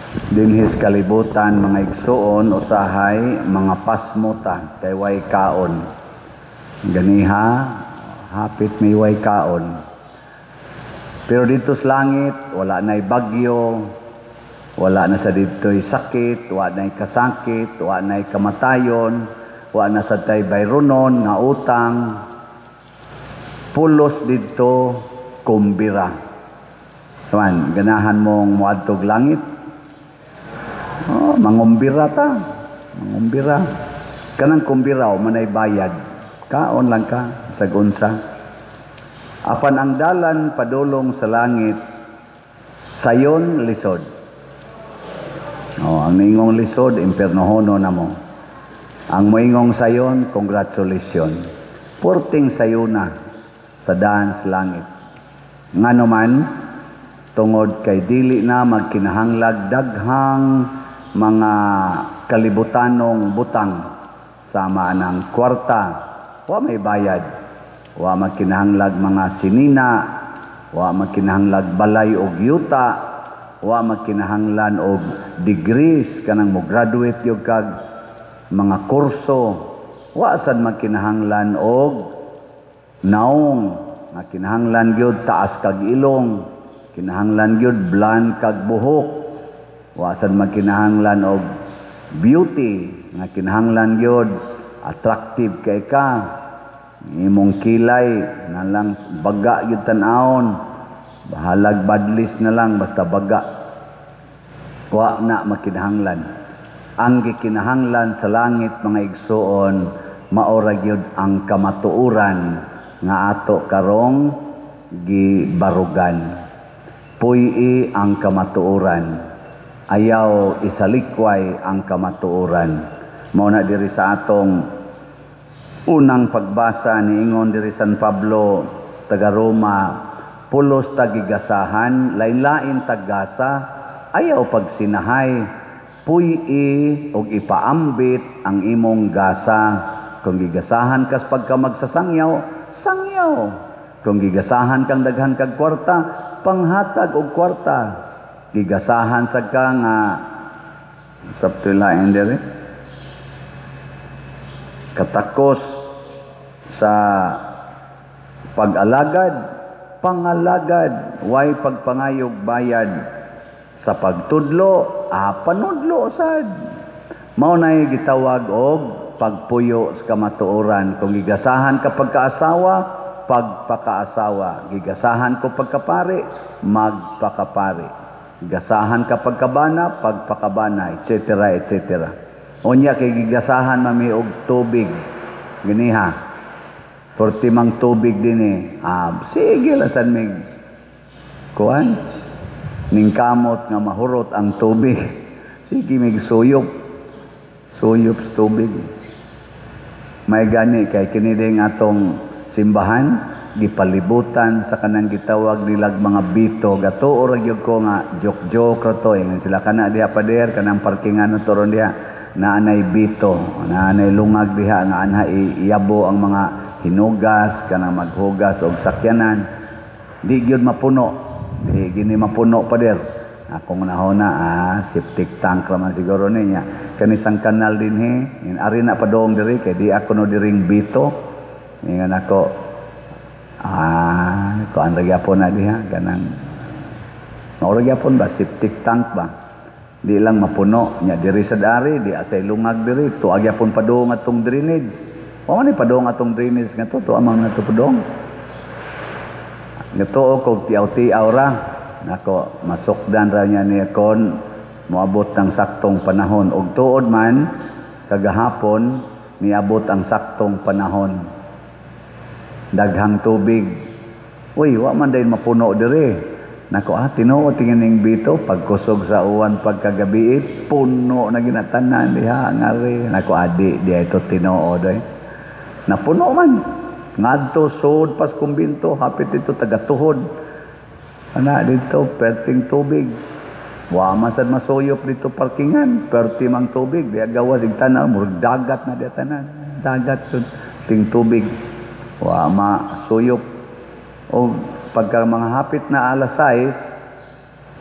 Dinhis kalibutan, mga igsuon, usahay mga pasmota kay way kaon. Ganiha hapit may way kaon. Pero dito sa langit, wala na'y bagyo, wala na sa dito'y sakit, wala na'y kasakit, wala na'y kamatayon, wala na sa tay bayronon nga utang. Pulos dito kumbira. Tuan, ganahan mong muadtog langit? Oh, mangumbira ta. Mangumbira. Kanang kumbira, manay bayad. Kaon lang ka, sa unsa. Apan ang dalan padulong sa langit, sayon, lisod. Oh, ang ningong lisod, impernohono na mo. Ang moingong sayon, congratulations. Purting sayuna sa daan sa langit. Ngano man, tungod kay dili na magkinahanglag daghang mga kalibutanong butang sama ng kwarta, wa may bayad, wa magkinahanglag mga sinina, wa magkinahanglag balay og yuta, wa magkinahanglan og degrees, kanang mo graduate gyud kag mga kurso, wa sad magkinahanglan og naong nga kinahanglan gyud taas kag ilong, kinahanglan gyud blonde kag buhok, wa sad magkinahanglan og beauty nga kinahanglan gyud attractive kay ka, imong kilay na lang baga gyud tan-awon, bahalag badlis na lang basta baga. Wa na makinahanglan. Ang gikinahanglan sa langit, mga igsuon, maora gyud ang kamatuoran nga ato karong gibarugan. Puy-i ang kamatuoran, ayaw isalikway ang kamatuoran. Mao na diri sa atong unang pagbasa, niingon diri San Pablo taga Roma, pulos tagigasahan, lain-lain taggasa, ayaw pagsinahay, puy-i og ipaambit ang imong gasa. Kung gigasahan kas pagka magsasangyaw, sangyaw. Kung gigasahan kang daghan kag kwarta, panghatag og kwarta. Gigasahan sad ka nga sabtilain diri katakos sa pag-alagad, pangalagad, way pagpangayog bayad. Sa pagtudlo, panudlo sad. Mao nay gitawag og pagpuyo sa kamatuoran. Kung gigasahan ka pagkaasawa, pagpakaasawa. Gigasahan ko pagkapari, magpakapari. Gigasahan ka pagkabana, pagpakabana, etc. etc. Unya kay gigasahan mami og tubig. Giniha. Porti mang tubig dinhi. Ah, sige lasan mig kuan. Ning kamot nga mahurot ang tubig. Sige mig suyop. Suyop sa tubig. May gani kay kini ding atong simbahan gipalibutan sa kanang gitawag nilag mga bito. Gatuo ra gyud ko nga joke-joke ra to. Ingon sila kana diha, pader kanang parkingan na turon diha, naanay bito, naanay lungag diha nga anha iyabo ang mga hinugas, kanang maghugas og sakyanan. Di gyud mapuno, di gini mapuno, pader. Akong nahona, septic tank raman siguro niya. Kanisang kanal dinhi, in ari na padong diri kay di ako no diring bito. Ingon ako, kuan ra gyapon na diha kanang mao ra gyapon ba, septic tank ba. Di lang mapuno nya diri sa dari, di asay lungag diri, tuag gyapon padung atong drainage. Wa man ni padung atong drainage nga to, tuwa man nga to padung. Gatuo kog tiaw-tiaw ra. Nako, masukdan ra niya ni kon moabot ng saktong panahon. Og tuod man kagahapon niabot ang saktong panahon. Daghang tubig. Uy, wa man dayon mapuno diri. Nako, tinuod tingin ning bito pagkusog sa uwan pagkagabi, puno na ginatanan diha ngari. Nako, adi di ito tinuod ay. Napuno man. Ngadto sud pas kumbinto, hapit dito tagatuhod. Ana dito perting tubig. Wa man sad masuyop dito parkingan, perti mang tubig diha gawas ig tanan, murag dagat na diha tanan. Dagat sud ting tubig. Wa masuyop. O pagka mga hapit na alas 6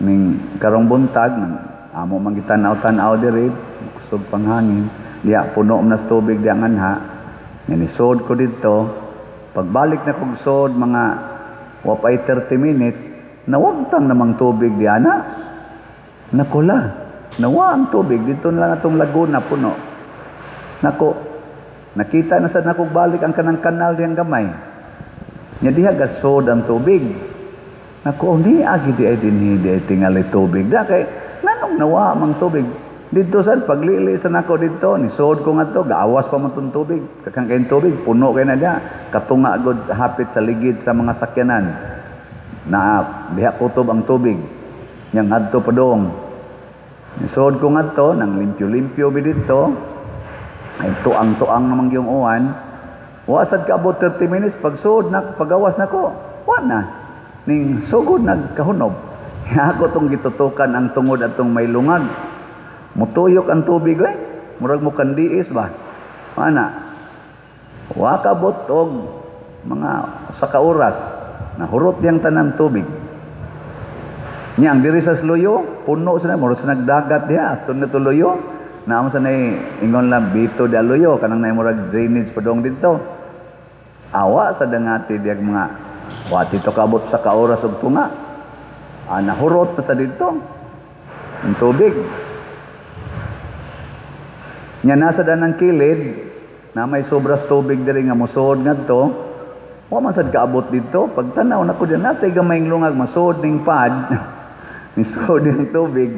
ning karong buntag, Amo man gitan-aw-tan-aw diri, kusog panghangin. Diya puno man nas tubig diya nganha. Nga nisod ko didto, pagbalik na kog sod mga wapay 30 minutes, nawagtang namang tubig diya na. Nakula. Nawa ang tubig dito na lang atong laguna puno. Nako, nakita na sad nako balik ang kanang kanal diyang gamay. Nya diha gasod ang tubig. Nako, ni agi di ay dinhi di ay tingali tubig. Da kay nganong nawa mang tubig? Didto sad paglili sa nako didto, nisod ko ngadto, gaawas pa man tong tubig. Kakang kayong tubig, puno kay na diha. Katunga gud hapit sa ligid sa mga sakyanan. Na diha kutob ang tubig. Nya ngadto padong. Nisod ko ngadto, nang limpyo-limpyo bi didto. Ay tuang-tuang namang yung uwan. Wa sad kaabot 30 minutes pagsuod na pagawas nako. Wa na. Ning sugod nagkahunob. Ako tong gitutukan ang tungod atong may lungag. Mutuyok ang tubig eh. Murag mo kandiis ba? Ana. Wa kabot og mga sa ka oras nahurot yang tanan tubig. Nya ang diri sa Sluyo, puno sa na murag sa nagdagat diha aton na tuloyo. Naamo sa nay ingon lang bito di aluyo kanang nay murag drainage padong didto. Awa sa dangati diag mga wa tito kabot sa ka oras og tunga. Ah, nahurot na sa didto ang tubig. Nya nasa danang kilid na may sobras tubig diri nga mosuod ngadto. Wa man sad kaabot didto. Pagtanaw nako diyan nasa gamayng lungag masuod ning pad. Nisuod yung tubig.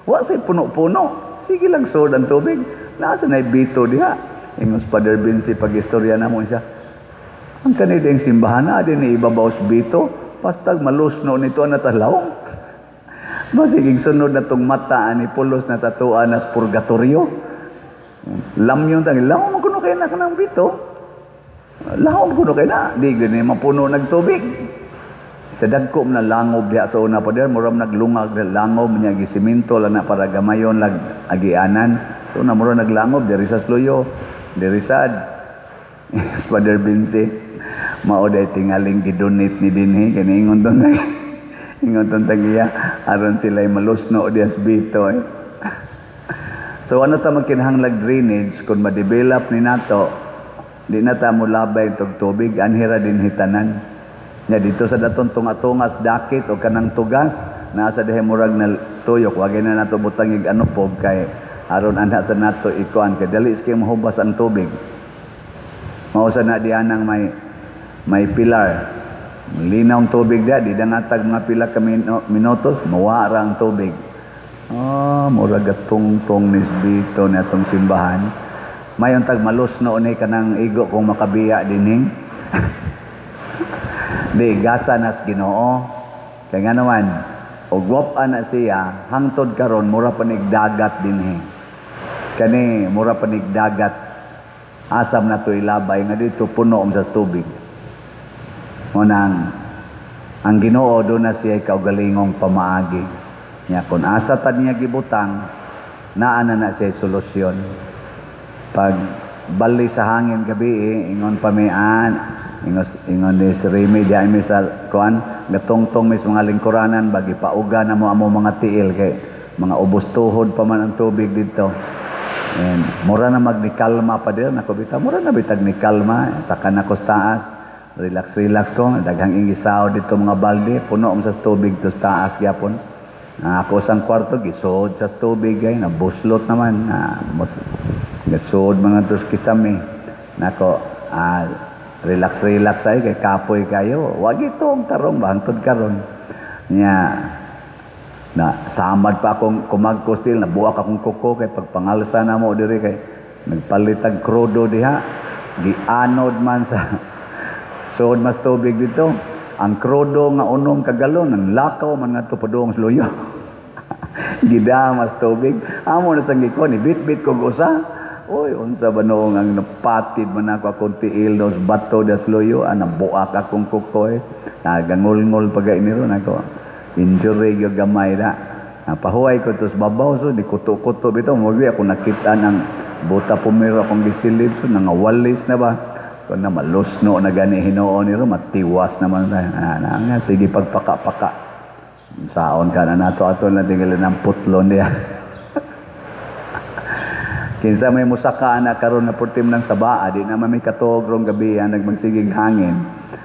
Wa say puno-puno. Sige lang suod ang tubig. Nasa na bito diha. Ingos Father Vinci pag istorya na mo siya. Ang kanideng simbahan na din ni ibabaw sa bito. Pastag malusno nito ang natalaw. Masiging sunod na tong mata ani pulos na tatuan nas purgatorio. Lamyon tang lahom man kuno kay na kanang bito. Lahom kuno kay na di gani mapuno nagtubig. Sa dagko na langob diha sa una pa diha, murag naglungag na langob niya gisiminto lang na para gamayon lag agianan. So na murag naglangob diri sa Sluyo, diri sad. Father Vinci, mao day tingaling gidonate ni dinhi kani ingon ton tay. Ingon ton tagiya aron sila malusno diha sa bito eh. So ano ta magkinahanglag drainage kung ma-develop ni nato, di na ta molabay tog tubig anhira din hitanan. Nya dito sa datong tunga-tungas dakit o kanang tugas nasa diha murag na tuyok, wagay na nato butang ig ano po kay aron ana sa nato ikuan kay dali kay mahubas ang tubig. Mao sa na dianang may pilar. Linaw ang tubig diha, di dangatag mga pila ka minutos mawa ra ang tubig. Oh, murag tungtong nisbito ni atong simbahan. Mayon tag malusno ni kanang igo kung makabiya dining. Di gasa nas Ginoo. Kay nga naman, og wap na siya hangtod karon mura pa dagat dinhi. Kani mura pa dagat. Asam na to ilabay nga dito puno sa tubig. Munang ang Ginoo do na siya kaugalingong pamaagi. Nya kun asa ta niya gibutang, naa na na siya solusyon. Pag bali sa hangin gabi, ingon pa mi an, ingon ni si Remy diha mi sa kuan, gatungtong mis mga lingkuranan bagi pauga na mo amo mga tiil kay mga ubos tuhod pa man ang tubig didto. And mura na magnikalma pa dir nako bitaw, mura na bitag ni kalma saka na ko sa taas. Relax relax ko, daghang ingisaw dito mga balde, puno sa tubig to sa taas gyapon. Ako sang kwarto gisuod sa tubig ay nabuslot naman na gisuod mga tos kisame. Nako, relax relax ay kay kapoy kayo. Wag itong tarong bangtod karon. Nya na samad pa akong kumagkos til nabuak akong kuko kay pagpangalsa na mo diri kay nagpalitag krudo diha gianod man sa suod mas tubig dito. Ang krudo nga unom ka galon ang lakaw man ngadto padung sa luyo. Gida mas tubig. Amo na sang gikon ibit-bit kog usa. Oy, unsa ba noong ang napatid man ako akong tiil dos bato das luyo, nabuak akong kuko eh. Nagangulngol pa gay niro nako. Injury gyud gamay na. Napahuway ko tos babaw so di kuto-kuto bitaw mo ako nakita ng buta pumiro akong gisilid so nangawalis na ba. Kun na malusno na gani hinuon niro matiwas naman ta. Na, nga sige pagpaka-paka. Saon ka na nato, ato na tingali ng putlon diha. Kinsa may musaka na karon na purtim ng sabaa, di naman may katuog rong gabi ang nagmagsigig hangin.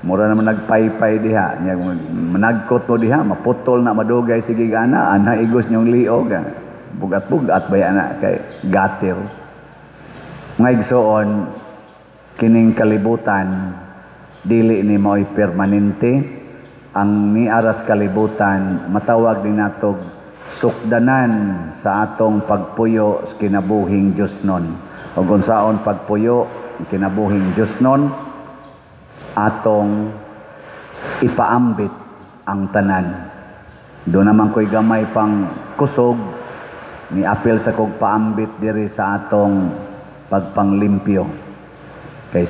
Mura naman nagpaypay diha, nya managkot mo diha, maputol na madugay sige ana, ana igos niyong liog. Bugat-bugat ba na kay gatir. Mga igsoon, kining kalibutan dili ni mao'y permanente. Ang niaras kalibutan matawag din natog sukdanan sa atong pagpuyo sa kinabuhing Diosnon. Ug unsaon pagpuyo kinabuhing Diosnon, atong ipaambit ang tanan. Do naman ko'y gamay pang kusog ni apil sa kog paambit diri sa atong pagpanglimpyo. Kay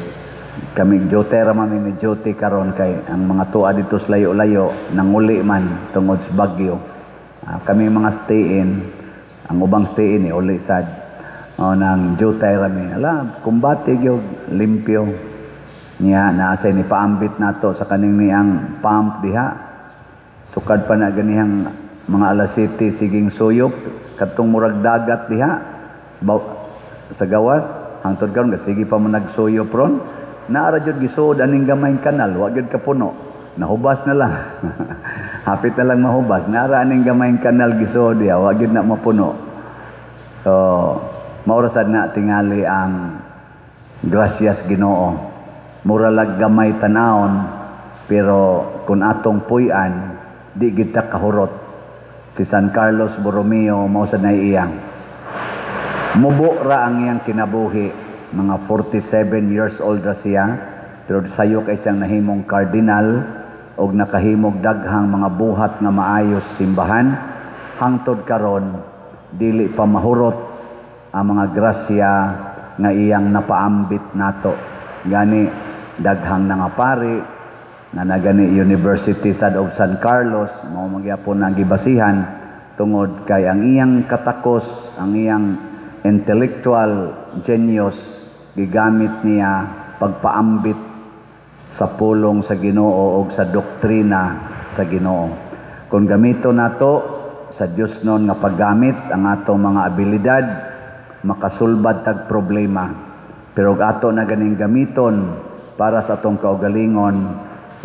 kami duty ra man ni duty karon kay ang mga tuwa dito sa layo-layo nanguli man tungod sa bagyo. Kami mga stay in, ang ubang stay in ni uli sad. O nang duty ra mi. Ala, kumbate gyud limpyo. Niya naasay ni paambit nato sa kaning niyang pump diha. Sukad pa na ganihang mga alas 7 siging suyop kadtong murag dagat diha sa gawas hangtod karon sige pa mo nagsuyop ron. Naara jud gisuod aning gamayng kanal, wa gyud kapuno. Nahubas na lang. Hapit na lang mahubas. Naara aning gamayng kanal gisuod diha, wa gyud na mapuno. So, mao ra sad na tingali ang grasyas Ginoo. Mura lag gamay tanawon, pero kung atong puy-an, di gid ta kahurot. Si San Carlos Borromeo mao sad na iyang. Mubo ra ang iyang kinabuhi. Mga 47 years old ra siya, pero sayo kay siyang nahimong cardinal og nakahimog daghang mga buhat nga maayos simbahan. Hangtod karon dili pa mahurot ang mga grasya nga iyang napaambit nato. Gani daghang nangapari na nagani University sad og San Carlos mao magyapon ang gibasihan tungod kay ang iyang katakos, ang iyang intellectual genius gigamit niya pagpaambit sa pulong sa Ginoo og sa doktrina sa Ginoo. Kung gamito nato sa Dios nun nga paggamit ang atong mga abilidad, makasulbad tag problema. Pero ato na ganing gamiton para sa atong kaugalingon,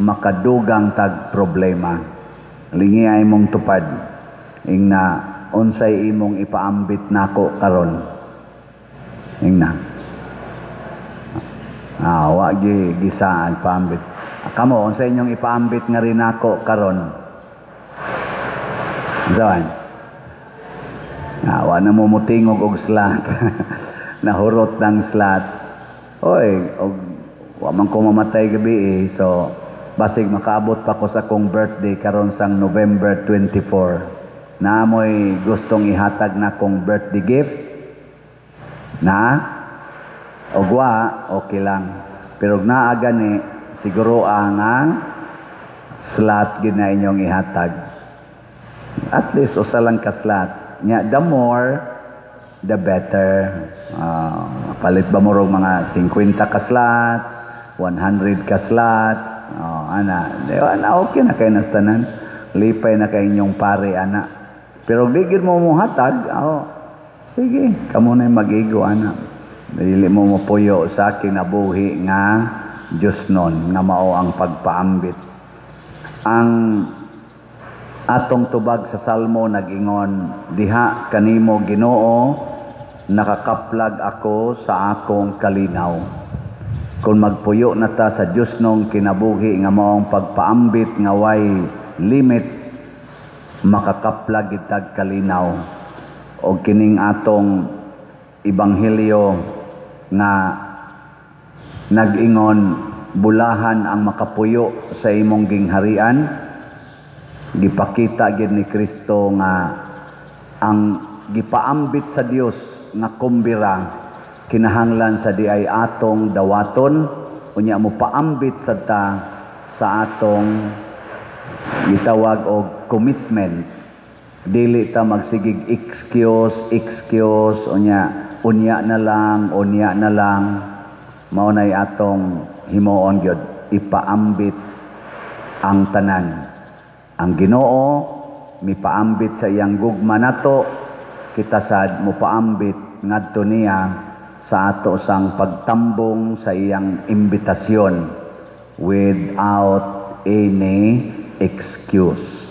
makadugang tag problema. Lingi ay mong tupad. Ingna unsay imong ipaambit nako karon. Ingna. Wa gi gisaan paambit. Kamo unsa inyong ipaambit nga rin nako karon? Unsa? Wa na mo mutingog og slat. Nahurot ng slat. Oy, og wa man ko mamatay gabi eh. So basig makaabot pa ko sa akong birthday karon sang November 24. Naamoy gustong ihatag na akong birthday gift? Na? Og wa, okay lang. Pero naa gani, siguro ang slat gid na inyong ihatag. At least usa lang ka slat. Nya the more the better. Palit ba mo rog mga 50 ka slots, 100 ka slots, oh, ana, di ba, na okay na kay nastanan. Lipay na kay inyong pare ana. Pero di gid mo muhatag, oh, sige, kamo na mag-igo ana. Dili mo mopuyo sa kinabuhi nga Diyos nun, nga mao ang pagpaambit. Ang atong tubag sa Salmo nag-ingon, diha kanimo Ginoo, nakakaplag ako sa akong kalinaw. Kung magpuyo na ta sa Diyos nung kinabuhi nga maong pagpaambit nga way limit, makakaplag itag kalinaw. O kining atong ebanghelyo nga nag-ingon, bulahan ang makapuyo sa imong gingharian, gipakita gid ni Kristo nga ang gipaambit sa Dios nga kumbira kinahanglan sa di ay atong dawaton, unya mo paambit sa ta sa atong gitawag og commitment. Dili ta magsigig excuse, excuse, unya unya na lang, unya na lang. Mao nay atong himuon gyud, ipaambit ang tanan. Ang Ginoo Mipaambit sa iyang gugma nato, kita sad mopaambit ngadto niya sa ato sang pagtambong sa iyang imbitasyon without any excuse.